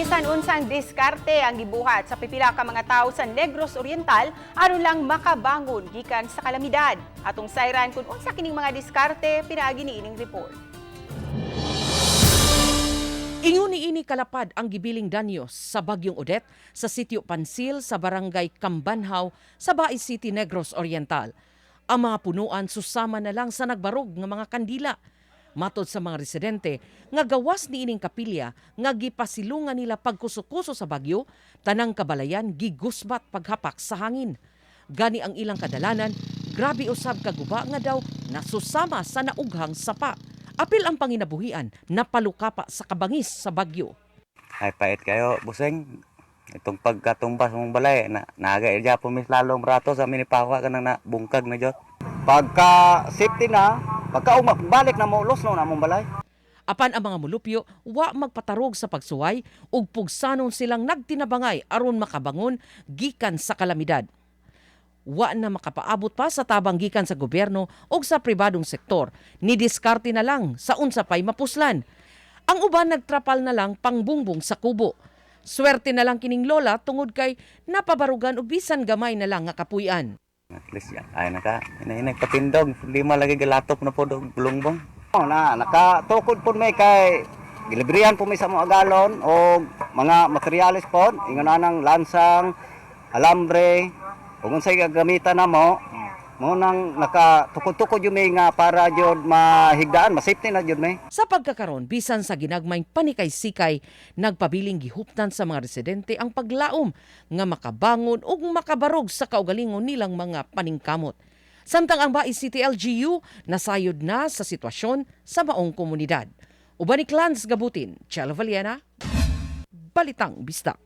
Bisan unsang diskarte ang gibuhat sa pipila ka mga tawo sa Negros Oriental aron lang makabangon gikan sa kalamidad. Atong sayran kung unsa kining mga diskarte pinaagi niining report. Ingon niini kalapad ang gibiling danyos sa Bagyong Odette sa Sitio Pansil sa Barangay Kambanhaw sa Bais City, Negros Oriental. Ang mga punuan susama na lang sa nagbarog nga mga kandila. Matod sa mga residente, nga gawas niining kapilya nga gipasilungan nila pagkuso-kuso sa bagyo, tanang kabalayan gigusbat paghapak sa hangin. Gani ang ilang kadalanan, grabe usab kaguba nga daw nasusama sa naughang sapa. Apil ang panginabuhian na palukapa sa kabangis sa bagyo. Ay, pait kayo, buseng. Itong pagkatumbas mong balay, na naga ilya po mis lalong rato sa minipawa ka nang nabungkag na jot. Pagka safety na, pagka balik na mo, los na among balay. Apan ang mga mulupyo, wa magpatarog sa pagsuway ug pugsanon silang nagtinabangay aron makabangon gikan sa kalamidad. Wa na makapaabot pa sa tabang gikan sa gobyerno ug sa pribadong sektor. Ni diskarte na lang sa unsa pay mapuslan. Ang uban nagtrapal na lang pangbungbong sa kubo. Swerte na lang kining lola tungod kay napabarugan og bisan gamay na lang nga kapuy-an. At least, ay naka, inainay patindog, lima lagi galatop na po dog bulungbong. Oh, na nakatukod po may kay gilibrihan po may sa mga galon o mga materyales po, ingon anang lansang, alambre, ug unsay gagamitan namo, mo nang nakatukod-tukod jud may nga para jud mahigdaan, masafety na jud may. Sa pagkakaron, bisan sa ginagmayng panikay-sikay, nagpabiling gihuptan sa mga residente ang paglaom nga makabangon ug makabarog sa kaugalingon nilang mga paningkamot. Samtang ang Bais City LGU nasayod na sa sitwasyon sa maong komunidad. Uban ni Clans Gabutin, Chelo Valiena, Balitang Bisdak.